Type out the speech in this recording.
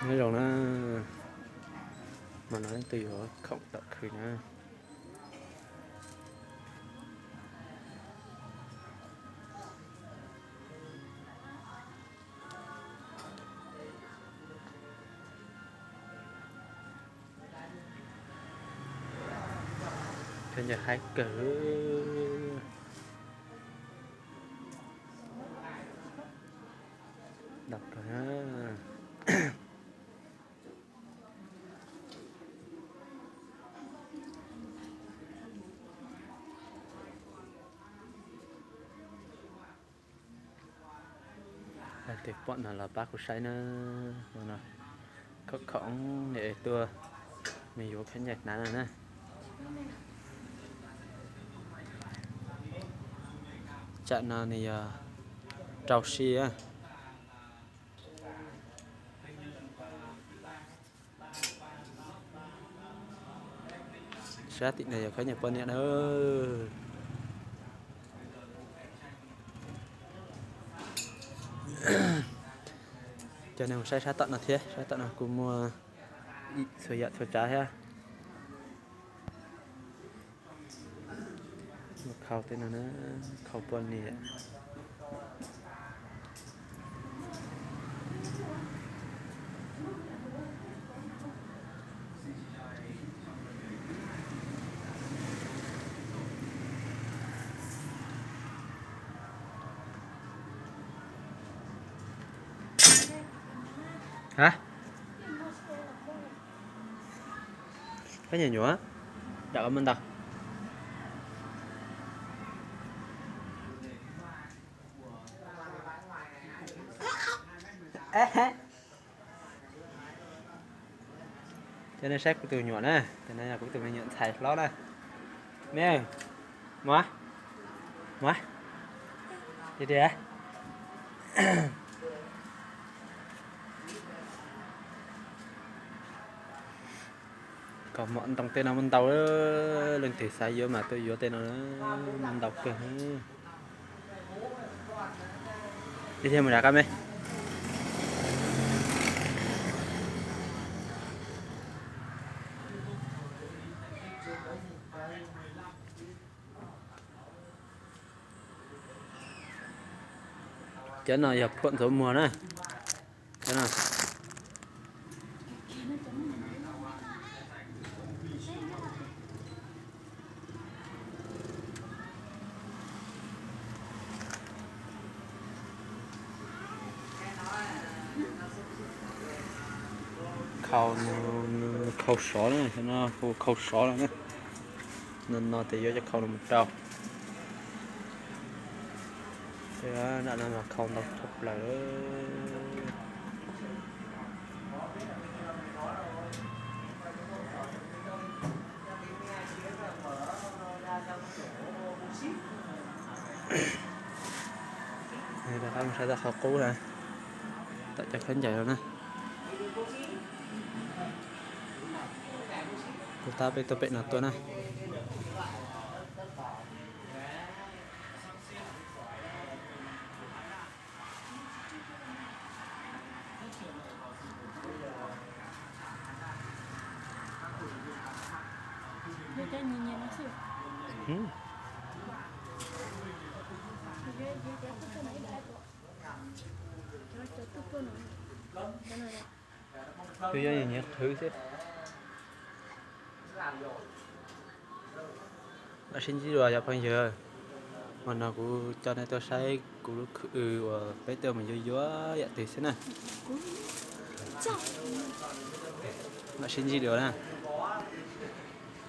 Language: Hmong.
Nyob zoo na, mas no leej twg yuav khoom tom khw na. Khaub ncaws haib kawg. Dawb kawg na. Leej twg pom no los pab kuv saib na. Khoom khoom nws es tuaj, nws yuav khaub ncaws hnav no na. Tsam no nws yog rau si. Sab tim no yog khaub ncaws poj niam na. Coj nej mus saib sab tom no thiab, sab tom no kuj muaj txhua yam txhua tsav thiab. Muaj khau tej no na, khau poj niam. Ha, khaub ncaws nyuam, dam koj muaj ntau. Coj nej saib kuv tus me nyuam na, tus no yog kuv tus me nyuam ntxhais hlob na. Me, muab, muab, tiag tiag. Kaus mom ntoo tej no muaj ntau, leej twg xav yuav mas tuaj yuav tej no, muaj ntau kawg. Ib thiaj mus rau qab me. Cov no yog phuam ntxuav muag na. Cov no. Khau, khau sov na, no hu khau sov no na. No no ces yuav cov khau no mus rau. Nram no mas khau ntau tshaj plaws. Rov qab mus saib tom qhov qub na, tom cov khaub ncaws no na. Kuv tab peb tuaj pem no tuaj na. Twb yuav nyiam nyiam qhwv xwb. Mam sib ntsib dua cov phooj ywg, hmo no kuv coj nej tuaj saib kuv lub khw uas peb tuaj mus yuav yuav yam twg xwb na. Mam sib ntsib dua na.